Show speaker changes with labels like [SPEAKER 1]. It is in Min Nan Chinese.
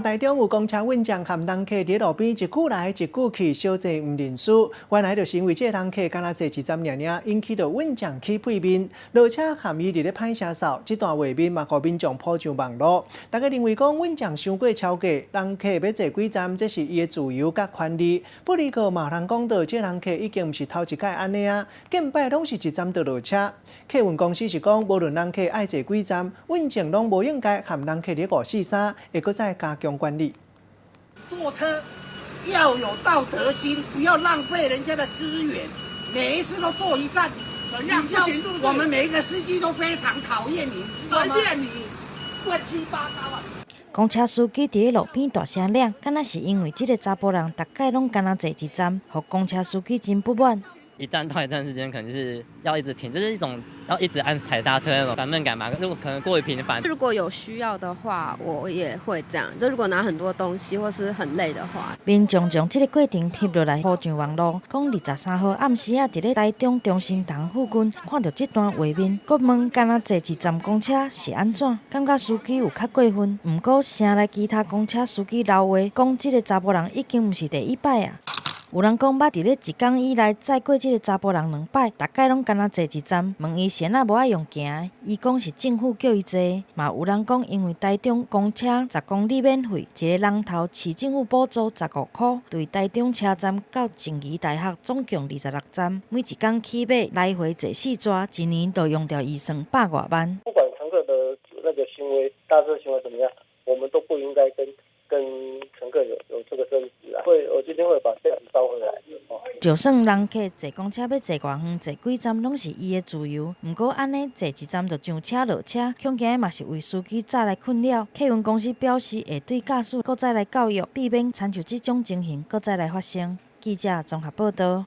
[SPEAKER 1] 台中有公車運將含人客佇路邊一句來一句去，相坐毋認輸。原來就是因為這个人客敢若坐一站爾爾，引起著運將起屁面，落車含伊佇咧歹聲臊。這段畫面嘛，予民眾鋪上網路。大家認為講運將傷過超過，人客欲坐幾站，這是伊的自由佮權利。不過嘛有人講著，這人客已經毋是頭一擺按呢啊，見擺攏是一站就落車。客運公司是講，無論人客愛坐幾站，運將攏無應該含人客佇五四三，會閣再加強管理。
[SPEAKER 2] 坐車要有道德心，不要浪費人家的資源。每一次都坐一站，你叫我們每一個司機都非常討厭你，知道嗎？討厭你，亂七八糟啊！
[SPEAKER 3] 公車司機佇咧路邊大聲尪，敢若是因為這个查埔人逐擺攏敢若坐一站，予公車司機真不滿。
[SPEAKER 4] 一站到一站之間，可能就是要一直停，就是一種要一直按踩剎車那種煩悶感嘛。如果可能過於頻繁，
[SPEAKER 5] 如果有需要的話，我也會這樣。就如果拿很多東西或是很累的話，
[SPEAKER 3] 民眾將這个過程翕落來鋪上網路，講23號暗時仔佇咧台中中心堂附近看著這段畫面，閣問敢若坐一站公車是按怎？感覺司機有較過分。毋過城內其他公車司機留話講，這个查埔人已經毋是第一擺啊。有人講捌佇咧一工以內載過這个查埔人兩擺，逐擺攏敢若坐一站。問伊是按怎無愛用行的，伊講是政府叫伊坐。嘛有人講因為台中公車10公里免費，一个人頭市政府補助15箍，對台中車站到靜宜大學總共26站，每一工起碼來回坐四逝，一年就用著預算百外萬。
[SPEAKER 6] 不管乘客的那個行為，搭車行為怎麼樣，我們都不應該跟乘客有這個爭執啊。會，我今天會把這樣招回來。
[SPEAKER 3] 就算人客坐公車欲坐偌遠，坐幾站攏是伊的自由。毋過按呢坐一站就上車落車，恐驚嘛是為司機帶來困擾。客運公司表示會對駕駛閣再來教育，避免親像這種情形閣再來發生。記者綜合報導。